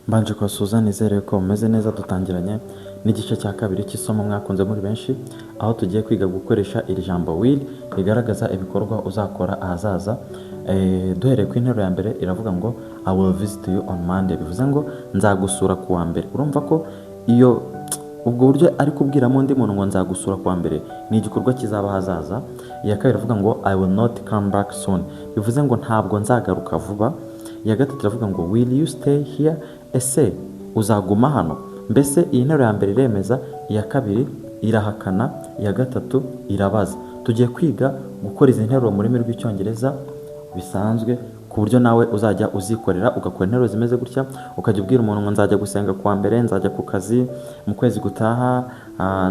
Mbanje kubasuhuza, nizere ko mumeze neza. Dutangiranye n'igice cya kabiri cy'isomo mwakunze muri benshi, aho tugiye kwiga gukoresha iri jambo "will" rigaragaza ibikorwa uzakora ahazaza. Duhereye ku interuro ya mbere, iravuga ngo "I will visit you on Monday", bivuze ngo nzagusura ku wa mbere. Urumva ko iyo ubwo buryo ari kubwiramo undi muntu ngo nzagusura ku wa mbere ni igikorwa kizaba ahazaza. Iya kabiri iravuga ngo "I will not come back soon", bivuze ngo ntabwo nzagaruka vuba. Iya gatatu iravuga ngo "Will you stay here?" Ese uzaguma hano? Mbese iyi nteruro ya mbere iremeza, iya kabiri irahakana, iya gatatu irabaza. Tugiye kwiga gukora izi nteruro mu rurimi rw'Icyongereza bisanzwe, ku buryo nawe uzajya uzikorera, ugakora interuro zimeze gutya, ukajya ubwira umuntu ngo nzajya gusenga ku wa mbere, nzajya ku kazi mu kwezi gutaha,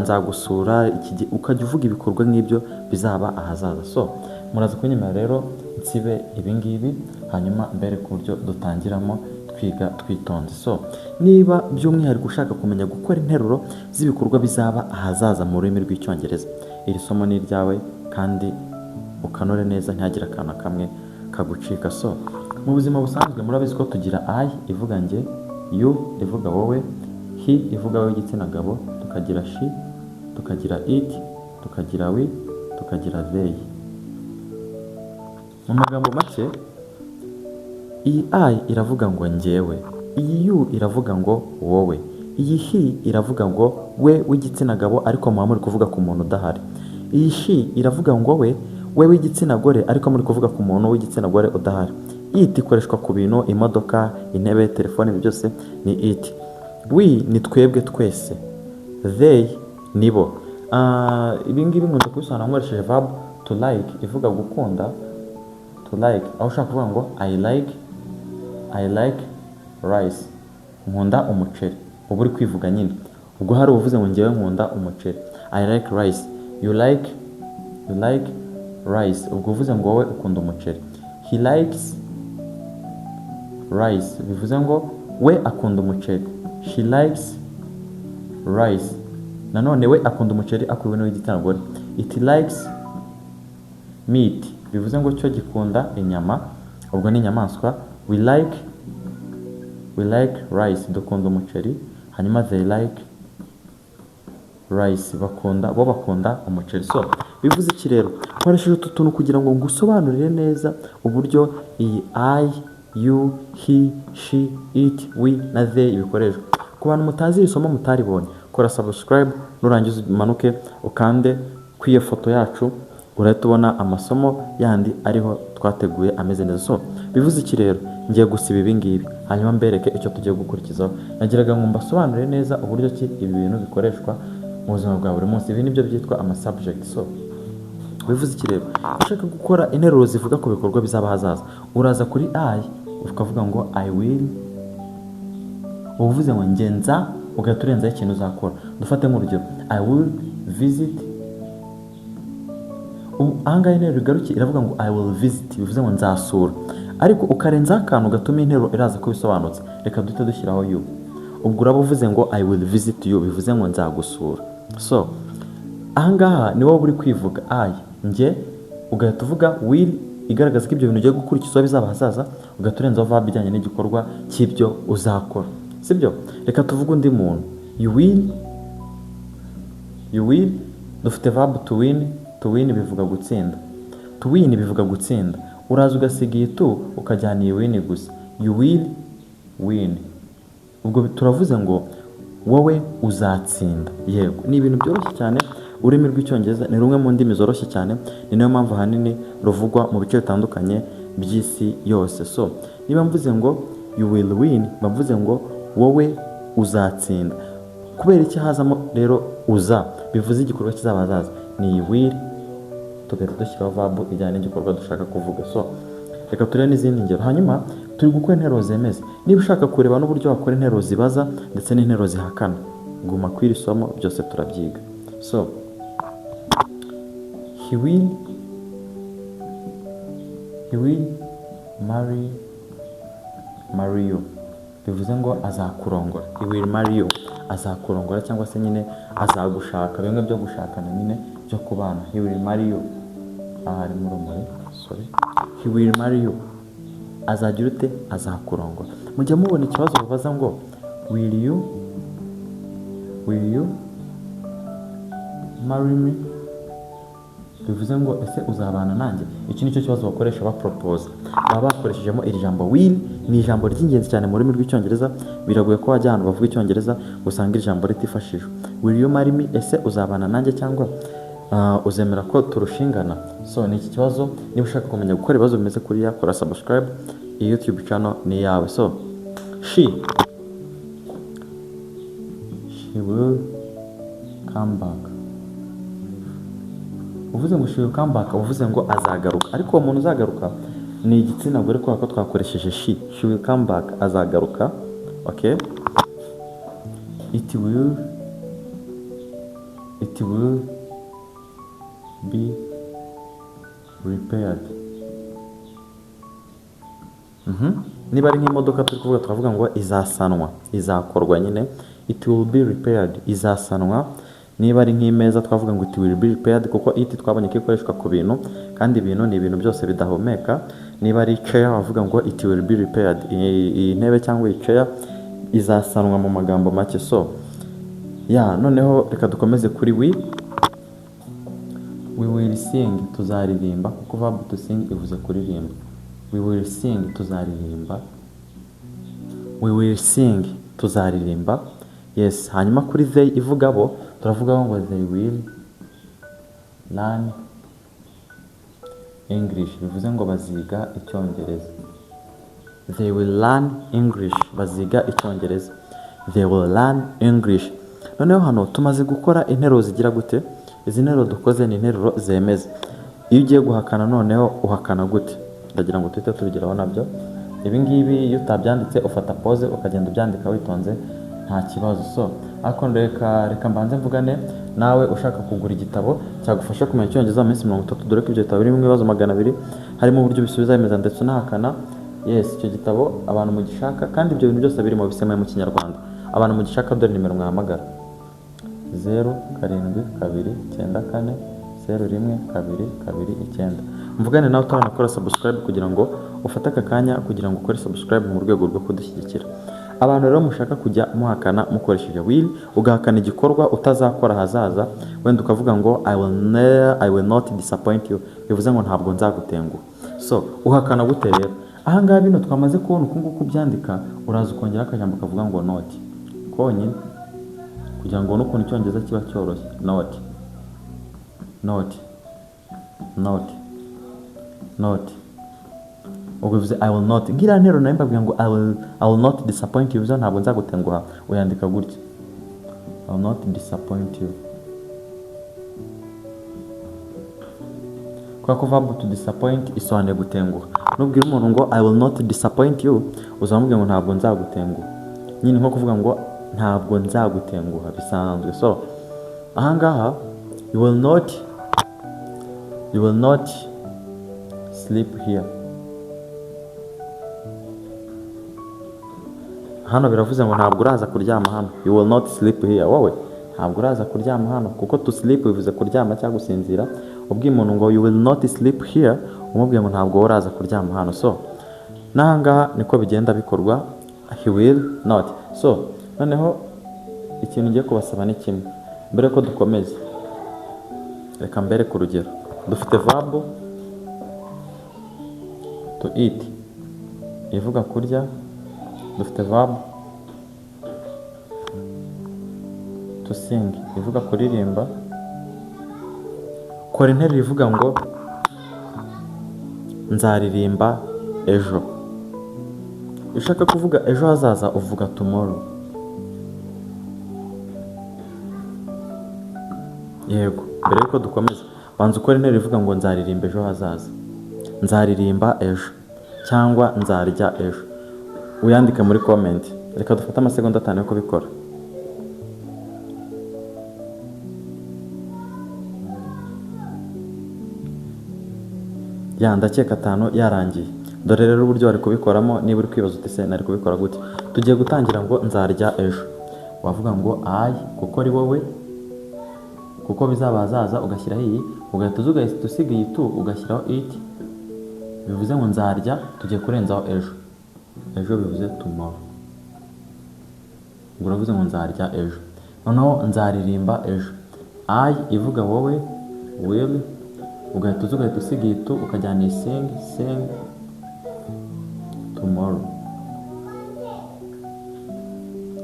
nzagusura iki gihe, ukajya uvuga ibikorwa nk'ibyo bizaba ahazaza. So muraza kunyemerera rero nsibe ibi ngibi, hanyuma mbere ku buryo dutangiramo twiga twitonze. So niba by'umwihariko ushaka kumenya gukora interuro z'ibikorwa bizaba ahazaza mu rurimi rw'Icyongereza, iri somo ni iryawe, kandi ukanore neza ntihagire akantu na kamwe kagucika. So mu buzima busanzwe murabizi ko tugira I ivuga njye, you ivuga wowe, he ivuga wowe igitsina gabo, tukagira she, tukagira it, tukagira we, tukagira they. Mu magambo make, iyi I iravuga ngo njyewe, iyi you iravuga ngo wowe, iyi he iravuga ngo we w'igitsina gabo, ariko muba muri kuvuga ku muntu udahari. Iyi she iravuga ngo we w'igitsina gore, ariko muri kuvuga ku muntu w'igitsina gore udahari. It ikoreshwa ku bintu: imodoka, intebe, telefone, ibyo byose ni it. We ni twebwe twese, they ni bo. Ibi ngibi nkunze kubisobanura nkoresheje verb to like ivuga gukunda, to like, aho ushaka kuvuga ngo I like rice", nkunda umuceri, uba uri kwivuga nyine. Ubwo hari uvuze ngo ngewe nkunda umuceri, "I like rice". You like rice", ubwo uvuze ngo wowe ukunda umuceri. "He likes rice", bivuze ngo we akunda umuceri. "She likes rice", nanone we akunda umuceri, akuwe n'uw'igitsina gore. "It likes meat", bivuze ngo cyo gikunda inyama, ubwo ni inyamaswa. We like rice", dukunda umuceri. Hanyuma "they like rice", bakunda, bo bakunda umuceri. So bivuze iki rero? Nkoresheje utu tuntu kugira ngo ngusobanurire neza uburyo iyi I, you, he, she, it, we na they bikoreshwa. Ku bantu mutazi iri somo, mutaribonye, kora subscribe, nurangiza umanuke ukande ku iyo foto yacu, urahita ubona amasomo yandi ariho twateguye ameze neza. So bivuze iki rero? Ngiye gusiba ibi ngibi, hanyuma mbereke icyo tugiye gukurikizaho. Nagiraga ngo mbasobanurire neza uburyo ki ibi bintu bikoreshwa mu buzima bwa buri munsi. Ibi nibyo byitwa ama subject. So bivuze iki rero? Ushaka gukora interuro zivuga ku bikorwa bizaba hazaza, uraza kuri I ukavuga ngo "I will", uba uvuze ngo njye nza, ugahita urenzaho ikintu uzakora. Dufate nk'urugero "I will visit". Ubu ahangaha interuro igarukiye iravuga ngo "I will visit", bivuze ngo nzasura, ariko ukarenzaho akantu gatuma interuro iraza kuba isobanutse. Reka duhite dushyiraho you. Ubwo uraba uvuze ngo "I will visit you", bivuze ngo nzagusura. So ahangaha ni wowe uri kwivuga, I, njye, ugahita uvuga will igaragaza ko ibyo bintu ugiye gukurikizaho bizaba ahazaza, ugahita urenzaho verb ijyanye n'igikorwa cy'ibyo uzakora, sibyo? Reka tuvuge undi muntu. You will, dufite verb to win. To win bivuga gutsinda. To win bivuga gutsinda. Uraza ugasiga iyi to, ukajyana iyi win gusa. "You will win", ubwo turavuze ngo wowe uzatsinda. Yego, ni ibintu byoroshye cyane. Ururimi rw'Icyongereza ni rumwe mu ndimi zoroshye cyane, ni nayo mpamvu ahanini ruvugwa mu bice bitandukanye by'isi yose. So niba mvuze ngo "you will win", mba mvuze ngo wowe uzatsinda. Kubera iki hazamo rero uza, bivuze igikorwa kizaba hazaza? Ni iyi will, tugahita dushyiraho verb ijyanye n'igikorwa dushaka kuvuga. So reka turebe n'izindi ngero. Hanyuma turi gukora interuro zemeza. Niba ushaka kureba n'uburyo wakora interuro zibaza ndetse n'interuro zihakana, guma ku iri somo, byose turabyiga. So he will marry you", bivuze ngo azakurongora. "He will marry you", azakurongora, cyangwa se nyine azagushaka, bimwe byo gushakana nyine, byo kubana. "He will marry you." Aha harimo urumuri, sorry. "He will marry you", azagira ute? Azakurongora. Mujya mubona ikibazo babaza ngo Will you marry me?" Bivuze ngo "Ese uzabana nanjye?" Iki nicyo kibazo bakoresha baporopoza, baba bakoreshejemo iri jambo will. Ni ijambo ry'ingenzi cyane mu rurimi rw'Icyongereza. Biragoye ko wajya ahantu bavuga Icyongereza ngo usange iri jambo ritifashishwa. "Will you marry me?" Ese uzabana nanjye cyangwa uzemera ko turushingana? So ni iki kibazo. Niba ushaka kumenya gukora ibibazo bimeze kuriya, kora subscribe. Iyi YouTube channel ni iyawe. So she will come back. Uvuze ngo "She will come back", uvuze ngo azagaruka, ariko uwo muntu uzagaruka ni igitsina gore kubera ko twakoresheje she. She will come back, azagaruka. Okay, it will be repaired. Niba ari nk'imodoka turi kuvuga, twavuga ngo izasanwa, izakorwa nyine. It will be repaired, izasanwa. Niba ari nk'imeza, twavuga ngo "It will be repaired", kuko it twabonye ko ikoreshwa ku bintu, kandi ibintu ni ibintu byose bidahumeka. Niba ari chair, wavuga ngo "It will be repaired." Iyi ntebe cyangwa iyi chair izasanwa mu magambo make. So ya, noneho reka dukomeze kuri we. We will sing, tuzaririmba, kuko verb to sing ivuze kuririmba. We will sing, tuzaririmba. We will sing, tuzaririmba. Yes. Hanyuma kuri they ivuga bo, turavugaho ngo "They will learn English", bivuze ngo baziga Icyongereza. They will learn English, baziga Icyongereza. They will learn English. Noneho hano tumaze gukora interuro zigira gute? Izi nteruro dukoze ni interuro zemeza. Iyo ugiye guhakana noneho, uhakana gute? Ndagira ngo tuhite tubigeraho nabyo. Ibi ngibi iyo utabyanditse, ufata pause ukagenda ubyandika witonze, nta kibazo. So ariko reka mbanze mvugane nawe ushaka kugura igitabo cyagufasha kumenya Icyongereza mu minsi 30, dore ko ibyo bitabo birimo ibibazo 200, harimo uburyo bisubiza, bemeza ndetse unahakana. Yes, icyo gitabo abantu mugishaka, kandi ibyo bintu byose birimo bisemuye mu Kinyarwanda, abantu mugishaka, dore nimero mwahamagara: 0729401229. Mvugane nawe utaranakora subscribe, kugira ngo ufate aka kanya kugira ngo ukore subscribe mu rwego rwo kudushyigikira. Abantu rero mushaka kujya muhakana mukoresheje will, ugahakana igikorwa utazakora ahazaza, wenda ukavuga ngo I will not disappoint you", bivuze ngo "Ntabwo nzagutenguha". So uhakana gute rero? Ahangaha bino twamaze kubona uku nguku ubyandika, uraza ukongeraho akajambo kavuga ngo not konyine, kugira ngo ubone ukuntu Icyongereza kiba cyoroshye. Not, not, not, not. Ubwo bivuze "I will not". Nk'iriya nteruro nayo mbabwira ngo I will not disappoint you", bivuze "Ntabwo nzagutenguha". Uyandika gutya: "I will not disappoint you", kubera ko verb to disappoint isobanuye gutenguha. Nubwira umuntu ngo "I will not disappoint you", uzamubwira ngo "Ntabwo nzagutenguha" nyine, nko kuvuga ngo "Ntabwo nzagutenguha" bisanzwe. So ahangaha you will not sleep here. Hano biravuze ngo "Ntabwo uraza kuryama hano". You will not sleep here, wowe ntabwo uraza kuryama hano, kuko to sleep bivuze kuryama cyangwa gusinzira. Ubwiye umuntu ngo "You will not sleep here", umubwiye ngo "Ntabwo uraza kuryama hano". So n'ahangaha niko bigenda bikorwa: he will not. So noneho ikintu ngiye kubasaba ni kimwe. Mbere ko dukomeza, reka mbereke urugero. Dufite verb to eat ivuga kurya, dufite verb to sing ivuga kuririmba. Kora interuro ivuga ngo "Nzaririmba ejo". Iyo ushaka kuvuga ejo hazaza, uvuga tomorrow. Yego, mbere yuko dukomeza, banza ukora interuro ivuga ngo "Nzaririmba ejo hazaza", "Nzaririmba ejo" cyangwa "Nzarya ejo", uyandike muri comment. Reka dufate amasegonda 5 yo kubikora. Ya, ndakeka 5 yarangiye. Dore rero uburyo wari kubikoramo. Niba uri kwibaza uti "Se nari kubikora gute?", tugiye gutangira ngo "Nzarya ejo". Wavuga ngo I, kuko ari wowe, kuko bizaba hazaza, ugashyiraho iyi, ugahita uza ugahita usiga iyi to, ugashyiraho eat, bivuze ngo "Nzarya", tugiye kurenzaho ejo. Ejo bivuze tomorrow. Ubwo uravuze ngo nzarya ejo. Noneho nzaririmba ejo, I ivuga wowe, will, ugahita uza ugahita usiga iyi to, ukajyana iyi sing, sing tomorrow.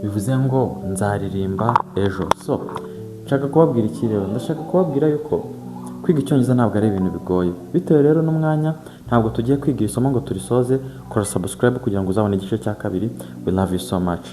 Bivuze ngo nzaririmba ejo. So nshaka kubabwira iki rero? Ndashaka kubabwira yuko kwiga Icyongereza ntabwo ari ibintu bigoye. Bitewe rero n'umwanya, ntabwo tugiye kwiga iri somo ngo turisoze. Kora subscribe kugira ngo uzabone igice cya kabiri. We love you so much.